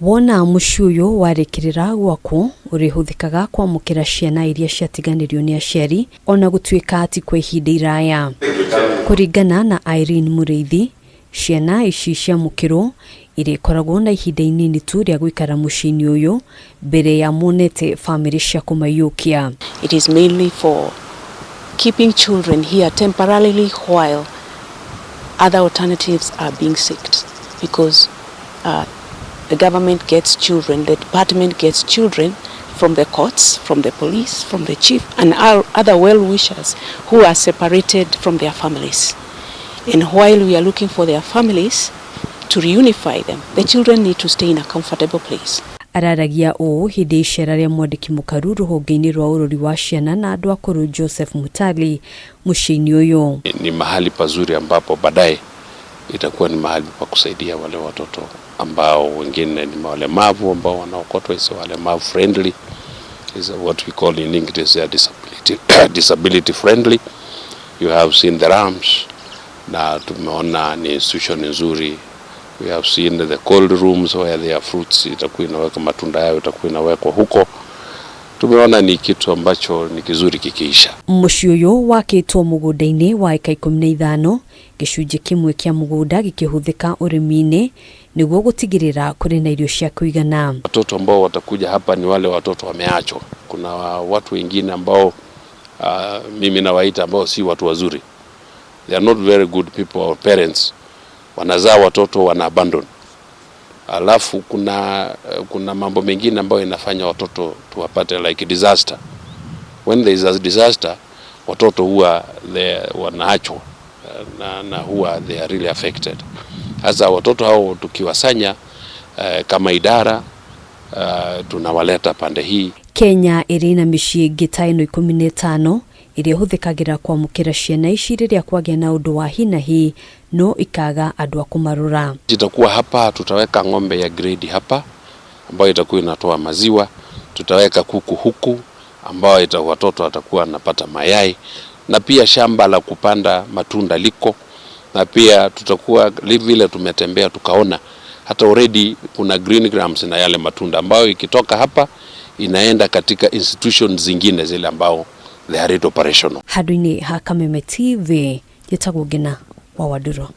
Wona mũciĩ ũyũ warĩkĩrĩra gwakwo, ũrĩhũthĩkaga kwamũkĩra ciana iria ciatiganĩrio nĩ aciari ona gũtuĩka ti kwa ihinda iraya. Kũringana na Irene Mũrĩithi, ciana ici ciamũkĩrwo irĩkoragwo na ihinda inini tu rĩa gũikara mũciĩ-inĩ ũyũ mbere ya monete bamĩrĩ cia kũmaiyũkia. It is mainly for keeping children here temporarily while other alternatives are being sought, because the government gets children, the department gets children from the courts, from the police, from the chief, and all other well-wishers who are separated from their families. And while we are looking for their families to reunify them, the children need to stay in a comfortable place. Araragia ũũ hĩndĩ icera rĩa mwandĩki mũkaru rũhonge-inĩ rwa ũrori wa ciana na andũ akũrũ Joseph Mutali mũciĩ-inĩ ũyũ. Ni mahali pazuri ambapo baadaye itakuwa ni mahali pa kusaidia wale watoto ambao wengine ni walemavu ambao wanaokotwa, is walemavu friendly, is what we call in English they are disability friendly. You have seen the ramps, na tumeona ni institution nzuri. We have seen the cold rooms where their fruits itakuwa inaweka matunda yao itakuwa inawekwa huko. Tumeona ni kitu ambacho ni kizuri kikiisha. Mũciĩ ũyũ wakĩtwo mũgũnda-inĩ wa eka 15, gĩcunjĩ kĩmwe kĩa mũgũnda gĩkĩhũthĩka ũrĩmi-inĩ nĩguo gũtigĩrĩra kũrĩ na irio cia kũigana. Watoto ambao watakuja hapa ni wale watoto wameachwa. Kuna watu wengine ambao mimi nawaita ambao si watu wazuri. They are not very good people or parents. Wanazaa watoto wana abandon. Alafu kuna mambo mengine ambayo inafanya watoto tuwapate like disaster. When there is a disaster, watoto huwa wanaachwa na huwa they are really affected. Sasa watoto hao tukiwasanya kama idara tunawaleta pande hii. Kenya ĩrĩ na mĩciĩ ĩngĩ ta ĩno 15 ĩrĩa ĩhũthĩkagĩra kwamũkĩra ciana ici rĩrĩa kwagĩa na ũndũ wa hi na hi no ikaga andũ a kũmarora. Itakuwa hapa, tutaweka ng'ombe ya grade hapa ambayo itakuwa inatoa maziwa, tutaweka kuku huku ambao watoto watakuwa wanapata mayai, na pia shamba la kupanda matunda liko, na pia tutakuwa vile tumetembea tukaona hata already kuna green grams na yale matunda ambayo ikitoka hapa inaenda katika institutions zingine zile ambao they are operational. Handũ-inĩ ha Kameme TV, njĩtagwo Ngina wa Wanduro.